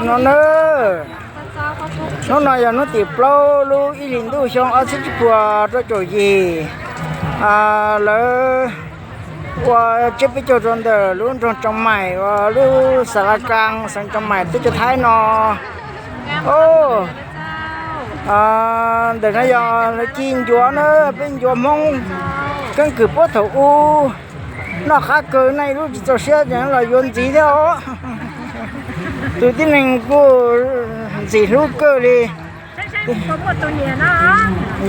No na, hnub no yog hnub tim plaub lub ib hlis ntuj xyoo ob txhiab tsib puas rau caum yim. Lawv ua tsiab peb caug rau ntawm lub nroog Tsoo Maim uas lub Xas Las Kas xeev Tsoo Maim teb chaws Thaib no. Ntawm no yog lawv ci ncuav na, peb ncuav Hmoob keeb kwm puab thaum ub. Noj qab kawg, noj ib lub tsis txaus siab ces los yuav ntxiv thiab os. Tus tib neeg kuj ntxim hlub kawg li.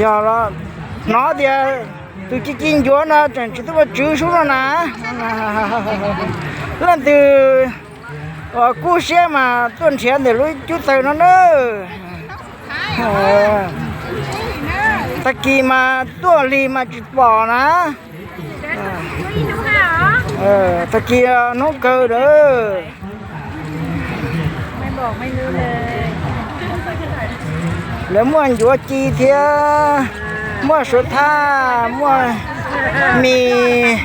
Yog los hnov tias tus ci ci ncuav no tseem tsis tau ua tswv sub no na. Leej twg uas kub siab mas tuaj nrhiav ntawm lub cub taws no na. Tag kis mas tuaj lig mas tsis pom na. Tag kis hnub kawg lawm. Lawv muaj ncuav ci thiab, muaj suav thaj, muaj mis,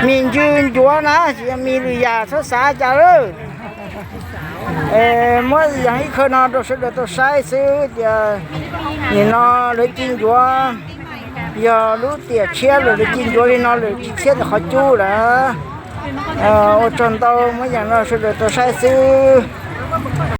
mis ntsw ncuav na, tsis yog mis lwm yam txhob xav cas lawm. Muab yog ib qho no rau sawv daws tau saib xwb tias nim no lawv ci ncuav, yog lub tiam tshiab lawm lawv ci ncuav li no lawm tsis txhiab ntawm qhov cub lawm. Ua tsaug ntau, muab yam no sawv daws tau saib xwb.